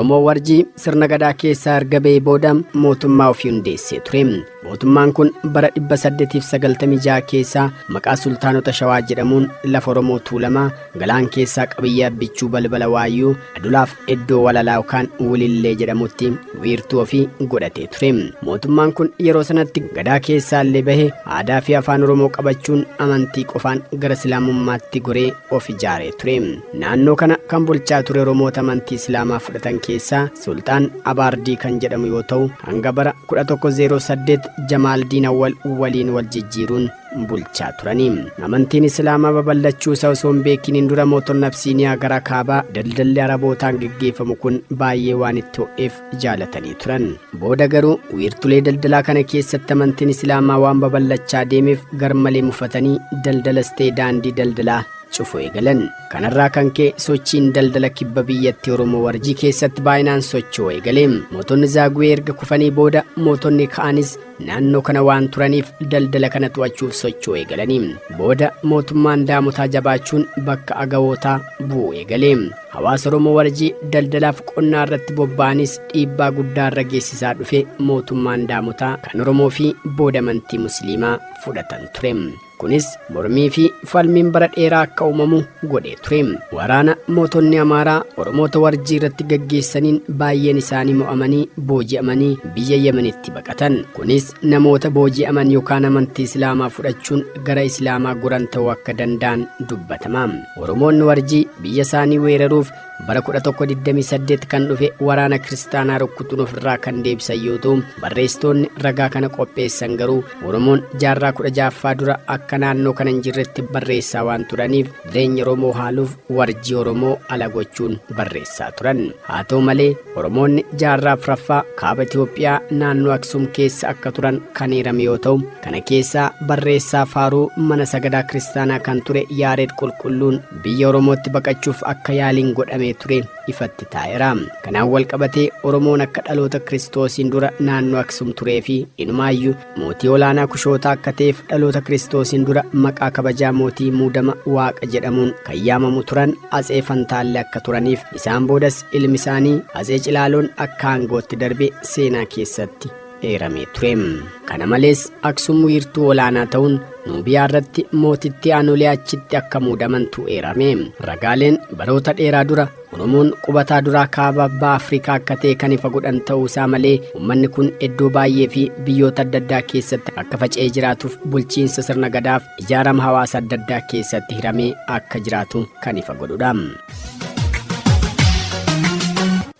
Oromoo Warjii sirna gadaa keessaa erga ba'ee booda mootummaa ofii hundeessee ture. Mootummaan kun bara 896 keessaa maqaa Sultaanota Shawaa jedhamuun lafa Oromoo Tuulamaa Galaan keessaa qabiyyee Abbichuu balbala Waayyuu Adulaaf iddoo Walalaa yookaan Wulillee jedhamutti wiirtuu ofii godhatee ture. Mootummaan kun yeroo sanatti gadaa keessaa illee bahe aadaa fi afaan Oromoo qabachuun amantii qofaan gara Islaamummaatti goree of ijaaree ture. Naannoo kana kan bulchaa ture Oromoota amantii Islaamaa fudhatan keessaa Sulxaan Abaardii kan jedhamu yoo ta'u, hanga bara 1108 Jamaal Diin Awwal waliin wal jijjiiruun bulchaa turani. Amantiin Islaamaa babal'achuu isaa osoo hin beekiniin dura mootonni Absiiniyaa gara kaabaa daldalli Arabootaan geggeeffamu kun baay'ee waan itti ho'eef jaalatanii turan. Booda garuu wiirtulee daldalaa kana keessatti amantiin Islaamaa waan babal'achaa deemeef garmalee mufatanii daldalas ta'e daandii daldalaa cufuu eegalan. Kanarraa kan ka'e sochiin daldala kibba biyyattii Oromoo Warjii keessatti baay'inaan socho'uu eegale. Mootonni Zaaguwee erga kufanii booda mootonni ka'anis naannoo kana waan turaniif daldala kana to'achuuf socho'uu eegalanii. Booda mootummaan Daamotaa jabaachuun bakka Agawootaa bu'uu eegale. Hawaasa Oromoo Warjii daldalaaf qonnaa irratti bobba'anis dhiibbaa guddaa irra geessisaa dhufe mootummaan Daamotaa kan Oromoo fi booda amantii Musliimaa fudhatan ture. Kunis mormii fi falmiin bara dheeraa akka uumamu godhee ture. Waraana mootonni Amaaraa Oromoota Warjii irratti gaggeessaniin baay'een isaanii mo'amanii booji'amanii biyya Yemenitti baqatan. Kunis namoota booji'aman yookaan amantii Islaamaa fudhachuun gara Islaamaa goran ta'uu akka danda'an dubbatama. Oromoonni Warjii biyya isaanii weeraruuf bara 1128 kan dhufe waraana kiristaanaa rukkutuun ofirraa kan deebisan yoo ta'u, barreessitoonni ragaa kana qopheessan garuu Oromoon jaarraa 16ffaa dura akka naannoo kana hin jirretti barreessaa waan turaniif jireenya Oromoo haaluuf Warjii Oromoo ala gochuun barreessaa turan. Haa ta'u malee Oromoonni jaarraa 4ffaa kaaba Itoophiyaa naannoo Aksum keessa akka turan kan eerame yoo ta'u, kana keessaa barreessaa faaruu mana sagadaa kiristaanaa kan ture Yaareed Qulqulluun biyya Oromootti baqachuuf akka yaaliin godhamee ture ifatti taa'eera. Kanaan wal qabatee Oromoon akka dhaloota Kiristoosiin dura naannoo Aksum turee fi inumaayyuu mootii olaanaa Kushootaa akka ta'eef dhaloota Kiristoosiin dura maqaa kabajaa mootii muudama Waaqa jedhamuun kan yaamamu turan Atsee Fantaalle akka turaniif isaan boodas ilmi isaanii Atsee Cilaaloon akka aangootti darbe seenaa keessatti eeramee ture. Kana malees Aksum wiirtuu olaanaa ta'uun Nuubiyaa irratti mootittii Aanolee achitti akka muudamantu eerame. Ragaaleen baroota dheeraa dura Oromoon qubataa duraa kaaba baha Afrikaa akka ta'e kan ifa godhan ta'uu isaa malee uummanni kun iddoo baay'ee fi biyyoota adda addaa keessatti akka faca'ee jiraatuuf bulchiinsa sirna gadaaf ijaarama hawaasa adda addaa keessatti hiramee akka jiraatu kan ifa godhudha.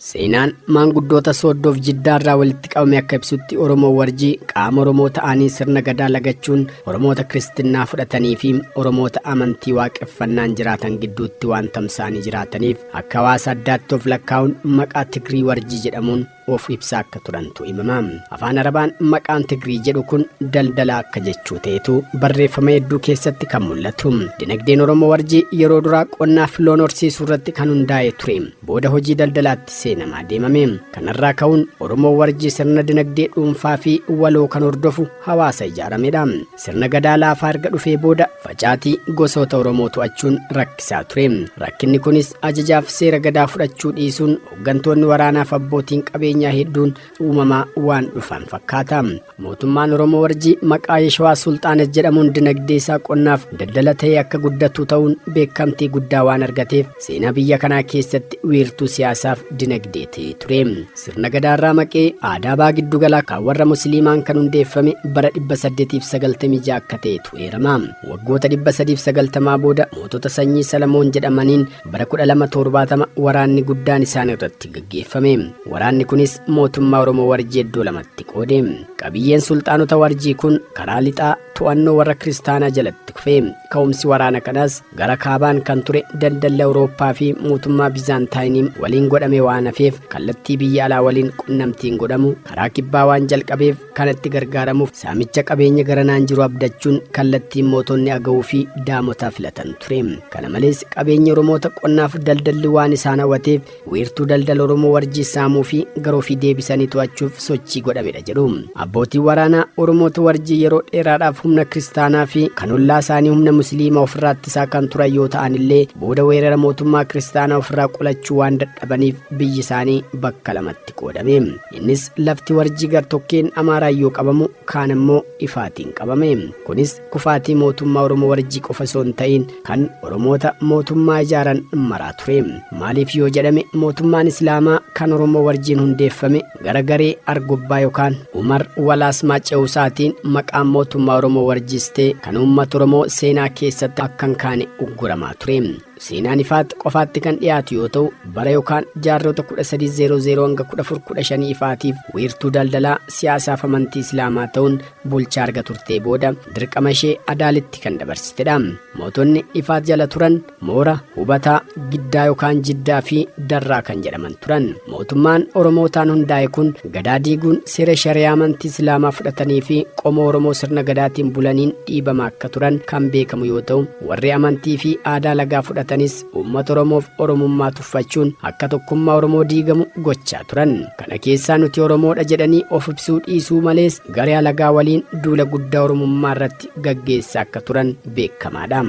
Seenaan maanguddoota Sooddoof Jiddaarraa walitti qabame akka ibsutti Oromoo Warjii qaama Oromoo ta'anii sirna gadaa lagachuun Oromoota Kiristinnaa fudhatanii fi Oromoota amantii waaqeffannaan jiraatan gidduutti waan tamsa'anii jiraataniif akka hawaasa addaatti of lakkaa'uun maqaa Tigrii Warjii jedhamuun of ibsaa akka turantu himama. Afaan Arabaan maqaan Tigrii jedhu kun daldala akka jechuu ta'etu barreeffama hedduu keessatti kan mul'atu. Dinagdeen Oromoo Warjii yeroo duraa qonnaaf loon horsiisuu irratti kan hundaa'e ture. Booda hojii daldalaatti seenamaa deemame. Kanarraa ka'uun Oromoo Warjii sirna dinagdee dhuunfaa fi waloo kan hordofu hawaasa ijaaramedha. Sirna gadaa laafaa erga dhufee booda facaatii gosoota Oromoo to'achuun rakkisaa ture. Rakkinni kunis ajajaaf seera gadaa fudhachuu dhiisuun hooggantoonni waraanaaf abbootiin qabeenyaa hedduun uumamaa waan dhufan fakkaata. Mootummaan Oromoo Warjii maqaa Yeshawaa Sulxaanet jedhamuun dinagdee isaa qonnaaf daldala ta'ee akka guddatu ta'uun beekamtii guddaa waan argateef seenaa biyya kanaa keessatti wiirtuu siyaasaaf dinagdee ta'ee ture. Sirna gadaarraa maqee aadaa baa giddugalaa kan warra Musliimaan kan hundeeffame bara 896 akka ta'etu eerama. Waggoota 390 booda mootota sanyii Salamoon jedhamaniin bara 1270 waraanni guddaan isaan irratti gaggeeffame. Waraanni kunis mootummaa Oromoo Warjii iddoo lamatti qoode. Qabiyyeen sulxaanota Warjii kun karaa lixaa to'annoo warra kiristaanaa jalatti kufe. Ka'umsi waraana kanaas gara kaabaan kan ture daldalli Awurooppaa fi mootummaa Bizaantaayinii waliin godhame waan hafeef kallattii biyya alaa waliin qunnamtiin godhamu karaa kibbaa waan jalqabeef kanatti gargaaramuuf saamicha qabeenya garanaan jiru abdachuun kallattiin mootonni Agawuu fi Daamotaa filatan ture. Kana malees qabeenya Oromoota qonnaaf daldalli waan isaan hawwateef wiirtuu daldala Oromoo Warjii saamuu fi gara ofii deebisanii to'achuuf sochii godhamedha jedhu. Abbootiin waraanaa Oromoota Warjii yeroo dheeraadhaaf humna kiristaanaa fi kan ollaa isaanii humna musliimaa ofirraa ittisaa kan turan yoo ta'an illee booda weerara mootummaa kiristaanaa ofirraa qolachuu waan dadhabaniif biyyi isaanii bakka lamatti qoodame. Innis lafti Warjii gartokkeen Amaaraan yoo qabamu kaan immoo Ifaatiin qabame. Kunis kufaatii mootummaa Oromoo Warjii qofa osoo hin ta'in kan Oromoota mootummaa ijaaran maraa ture. Maaliif yoo jedhame mootummaan Islaamaa kan Oromoo Warjiin hundeeffame gara garee Argobbaa yookaan Umar Walaasmaa ce'uusaatiin maqaan mootummaa Oromoo Warjiis ta'e kan uummata Oromoo seenaa keessatti akka hin kaane ugguramaa ture. Seenaan Ifaat qofaatti kan dhiyaatu yoo ta'u, bara yookaan jaarrota 1300 hanga 1415 Ifaatiif wiirtuu daldalaa, siyaasaaf amantii Islaamaa ta'uun bulchaa arga turtee booda dirqama ishee Adaalitti kan dabarsitedha. Mootonni Ifaat jala turan Moora, Hubataa, Giddaa yookaan Jiddaa fi Darraa kan jedhaman turan. Mootummaan Oromootaan hundaa'e kun Gadaa diiguun seera shari'aa amantii Islaamaa fudhatanii fi qomoo Oromoo sirna Gadaatiin bulaniin dhiibamaa akka turan kan beekamu yoo ta'u, warri amantii fi aadaa lagaa fudhatanis uummata Oromoof Oromummaa tuffachuun akka tokkummaa Oromoo diigamu gochaa turan. Kana keessaa nuti Oromoodha jedhanii of ibsuu dhiisuu malees garee alagaa waliin duula guddaa Oromummaa irratti gaggeessaa akka turan beekamaadha.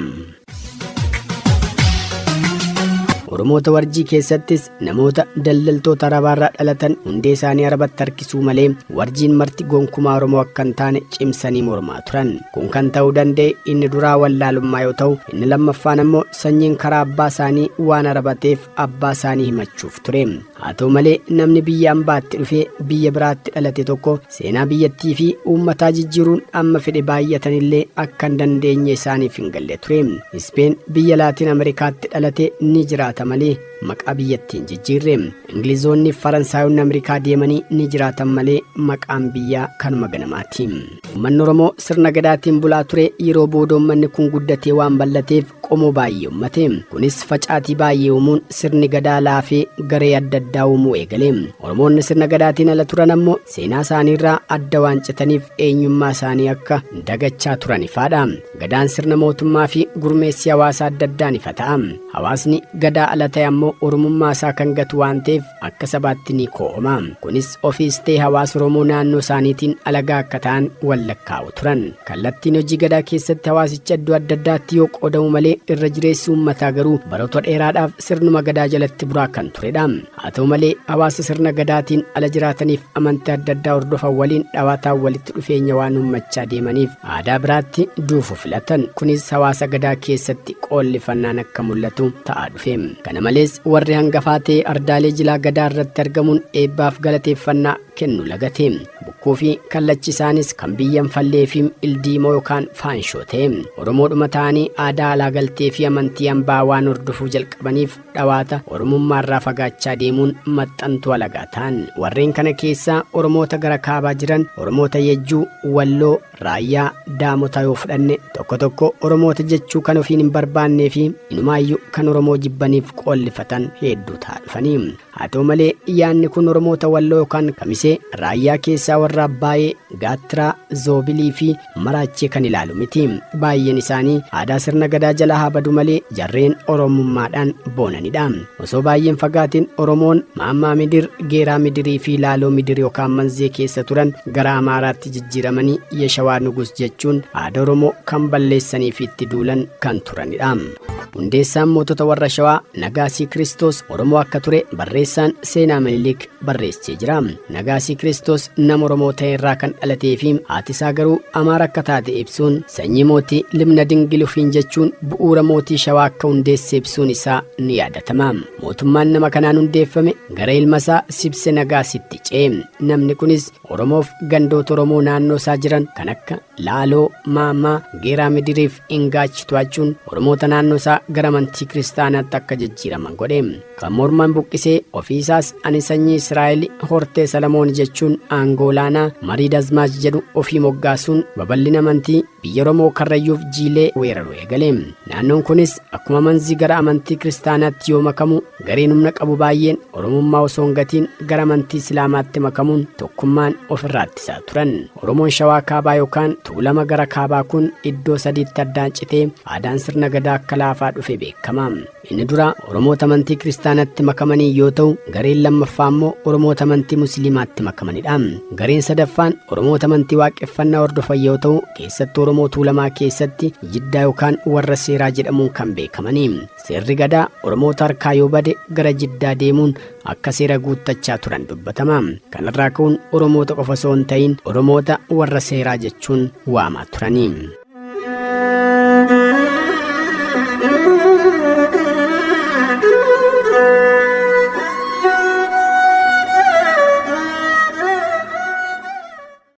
Oromoota Warjii keessattis namoota daldaltoota Arabaarraa dhalatan hundee isaanii Arabatti harkisuu malee Warjiin marti gonkumaa Oromoo akka hin taane cimsanii mormaa turan. Kun kan ta'uu danda'e inni duraa wallaalummaa yoo ta'u, inni lammaffaan ammoo sanyiin karaa abbaa isaanii waan Arabateef abbaa isaanii himachuuf ture. Haa ta'u malee namni biyya ambaatti dhufee biyya biraatti dhalate tokko seenaa biyyattii fi uummataa jijjiiruun amma fedhe baay'atanillee akka hin dandeenye isaaniif hin galle ture. Ispeen biyya Laatiin Ameerikaatti dhalate ni jiraata malee maqaa biyyattii hin jijjiirre. Ingilizoonni fi Faransaayonni Ameerikaa deemanii ni jiraatan malee maqaan biyyaa kanuma ganamaati. Uummanni Oromoo sirna gadaatiin bulaa ture yeroo booda uummanni kun guddatee waan bal'ateef qomoo baay'ee uummate. Kunis facaatii baay'ee uumuun sirni gadaa laafee garee adda addaa uumuu eegale. Oromoonni sirna gadaatiin ala turan ammoo seenaa isaaniirraa adda waan citaniif eenyummaa isaanii akka dagachaa turan ifaadha. Gadaan sirna mootummaa fi gurmeessii hawaasaa adda addaan ifa ta'a. Hawaasni gadaa ala ta'e ammoo Oromummaa isaa kan gatu waan ta'eef akka sabaatti ni koo'oma. Kunis ofiis ta'e hawaasa Oromoo naannoo isaaniitiin alagaa akka ta'an wal lakkaa'u turan. Kallattiin hojii gadaa keessatti hawaasicha iddoo adda addaatti yoo qoodamu malee irra jireessi uummataa garuu baroota dheeraadhaaf sirnuma gadaa jalatti buraa kan turedha. Haa ta'u malee hawaasa sirna gadaatiin ala jiraataniif amantii adda addaa hordofan waliin dhawaataan walitti dhufeenya waan uummachaa deemaniif aadaa biraatti duufu filatan. Kunis hawaasa gadaa keessatti qoollifannaan akka mul'atu ta'aa dhufe. Kana malees warri hangafaa ta'e ardaalee jilaa gadaa irratti argamuun eebbaaf galateeffannaa kennu lagate. Bokkuu fi kallachi isaanis kan biyyan fallee fi ildiimoo yookaan faanshoo ta'e. Oromoodhuma ta'anii aadaa alaa galtee fi amantii hambaa waan hordofuu jalqabaniif dhawaata Oromummaarraa fagaachaa deemuun maxxantuu alagaa ta'an. Warreen kana keessaa Oromoota gara kaabaa jiran Oromoota Yejjuu, Walloo, Raayyaa, Daamotaa yoo fudhanne tokko tokko Oromoota jechuu kan ofiin hin barbaannee fi inumaayyuu kan Oromoo jibbaniif qoollifatan hedduu ta'aa dhufanii. Haa ta'u malee yaadni kun Oromoota Walloo yookaan Kamisee, Raayyaa keessaa warra Abbaayee, Gaattiraa, Zoobilii fi Maraachee kan ilaalu miti. Baay'een isaanii aadaa sirna gadaa jalaa haa badu malee jarreen Oromummaadhaan boonanidha. Osoo baay'een fagaatiin Oromoon Maammaa Midir, Geeraa Midirii fi Laaloo Midir yookaan Manzee keessa turan gara Amaaraatti jijjiiramanii Yeshawaa Nugus jechuun aadaa Oromoo kan balleessanii fi itti duulan kan turanidha. Hundeessaan mootota warra Shawaa Nagaasii Kiristoos Oromoo akka ture barreessaan seenaa Minilik barreessee jira. Nagaasii Kiristoos nama Oromoo ta'e irraa kan dhalatee fi haati isaa garuu Amaara akka taate ibsuun sanyii mootii Libna Dingil ofiin jechuun bu'uura mootii Shawaa akka hundeesse ibsuun isaa ni yaadatama. Mootummaan nama kanaan hundeeffame gara ilma isaa Sibse Nagaasitti ce'e. Namni kunis Oromoof gandoota Oromoo naannoo isaa jiran kan akka Laaloo, Maammaa, Geeraa Midiriif Ingaachi to'achuun Oromoota naannoo isaa gara amantii kiristaanaatti akka jijjiiraman godhe. Kan morman buqqisee ofii isaas ani sanyii Israa'el hortee Salamoon jechuun aangoo olaanaa Marii Dazmaach jedhu ofii moggaasuun babal'ina amantii biyya Oromoo Karrayyuuf Jiilee weeraruu eegale. Naannoon kunis akkuma manzi gara amantii kiristaanaatti yoo makamu gareen humna qabu baay'een Oromummaa osoo hin gatiin gara amantii Islaamaatti makamuun tokkummaan ofirraa ittisaa turan. Oromoon Shawaa Kaabaa yookaan Tuulama gara Kaabaa kun iddoo sadiitti addaan citee aadaan sirna gadaa akka laafu hafaa dhufe beekama. Inni dura Oromoota amantii kiristaanatti makamanii yoo ta'u, gareen lammaffaa immoo Oromoota amantii Musliimaatti makamanidha. Gareen sadaffaan Oromoota amantii waaqeffannaa hordofan yoo ta'u, keessattuu Oromoo Tuulamaa keessatti Jiddaa yookaan warra seeraa jedhamuun kan beekamani. Seerri Gadaa Oromoota harkaa yoo bade gara Jiddaa deemuun akka seera guuttachaa turan dubbatama. Kanarraa ka'uun Oromoota qofa osoo hin ta'in Oromoota warra seeraa jechuun waamaa turani.